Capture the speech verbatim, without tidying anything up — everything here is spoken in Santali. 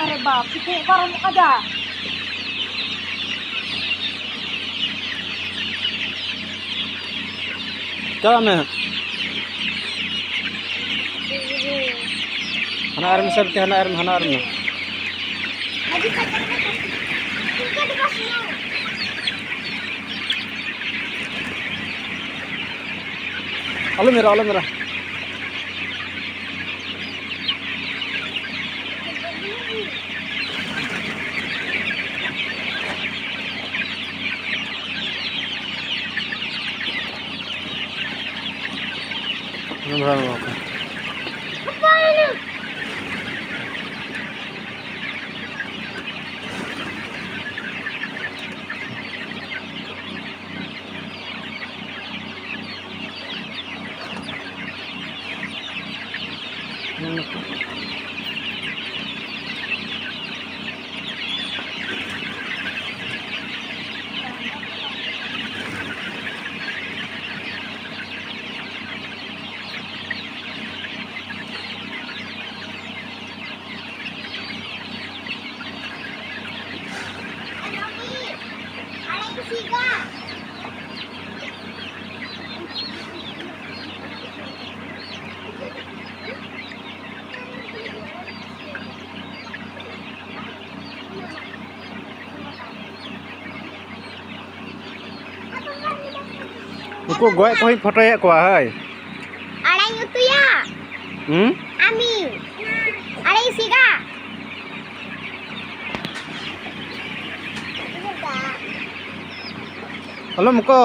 ᱟᱨᱮ ᱵᱟᱯ, ᱪᱤᱠᱟᱹ ᱯᱟᱨᱚᱢᱚᱜ ᱠᱟᱱᱟ? ᱪᱟᱞᱟᱜ ᱢᱮ᱾ ᱦᱟᱱᱟ ᱟᱨ ᱢᱮᱥᱟ ᱵᱤᱴᱤ, ᱦᱟᱱᱟ ᱟᱨ, ᱦᱟᱱᱟ ᱟᱨ ᱢᱮ᱾ ᱟᱞᱚᱢ ᱮᱨᱟ, ᱟᱞᱚᱢ ᱮᱨᱟ᱾ ᱩᱱᱠᱩ ᱜᱚᱡ ᱠᱚᱦᱚᱸᱧ ᱯᱷᱳᱴᱳᱭᱮᱫ ᱠᱚᱣᱟ, ᱦᱳᱭ᱾ ᱟᱲᱟᱜ ᱤᱧ ᱩᱛᱩᱭᱟ᱾ ᱦᱩᱸ? ᱟᱢᱤ᱾ ᱟᱲᱟᱜ ᱤᱧ ᱥᱤᱫᱟ᱾ ᱦᱮᱞᱳ, ᱢᱩᱠᱚ᱾